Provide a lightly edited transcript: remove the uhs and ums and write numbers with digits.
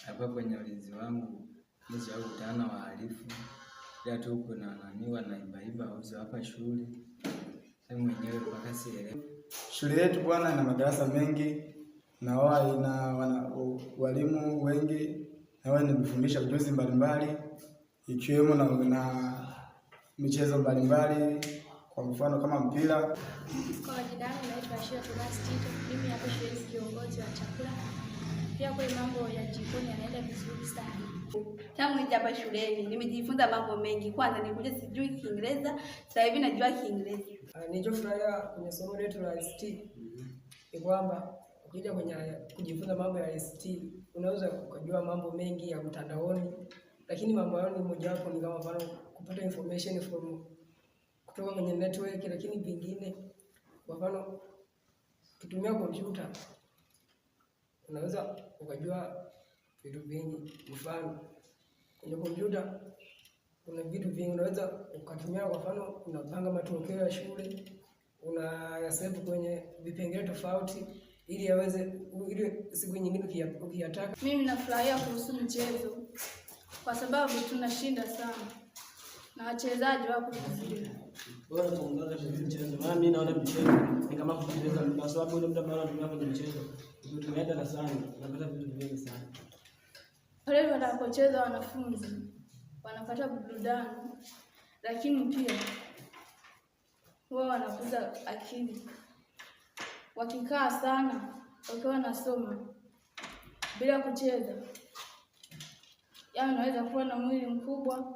Hapa kwenye ulinzi wangu mimi sijawahi kukutana na wahalifu, ila tu kuna nani wanaibaiba ovyo hapa shule. Sasa mwenyewe mpaka sielewi. Shule yetu bwana ina madarasa mengi na wao ina walimu wengi na wao inatufundisha ujuzi mbalimbali ikiwemo na michezo mbalimbali, kwa mfano kama mpira. Kwa majina yangu naitwa Ashira Thomas Tito. Mimi hapa shuleni kiongozi wa chakula. Pia kwa mambo ya jikoni yanaenda vizuri sana. Tangu nije hapa shuleni nimejifunza mambo mengi. Kwanza nilikuja sijui Kiingereza, sasa hivi najua Kiingereza. Nilichofurahia kwenye somo letu la ICT ni kwamba ukija kwenye kujifunza mambo ya ICT unaweza ukajua mambo mengi ya mtandaoni, lakini mambo hayo ni mojawapo ni kama mfano kupata information from kutoka kwenye network, lakini vingine, kwa mfano kutumia kompyuta unaweza ukajua vitu vingi. Mfano kwenye kompyuta kuna vitu vingi unaweza ukatumia. Kwa mfano unapanga matokeo ya shule, unayasave kwenye vipengele tofauti ili yaweze ili siku nyingine ukiyataka. Mimi nafurahia kuhusu mchezo kwa sababu tunashinda sana na wachezaji wapo vizuri. Bora tuongoze kwenye mchezo. Maana mimi naona mchezo ni kama kucheza, kwa sababu ule muda ambao unatumia kwenye mchezo ukitumia darasani unapata vitu vingi sana. Pale wanapocheza wanafunzi wanapata burudani, lakini pia huwa wanakuza akili. Wakikaa sana wakiwa wanasoma bila kucheza, yaani wanaweza kuwa na mwili mkubwa.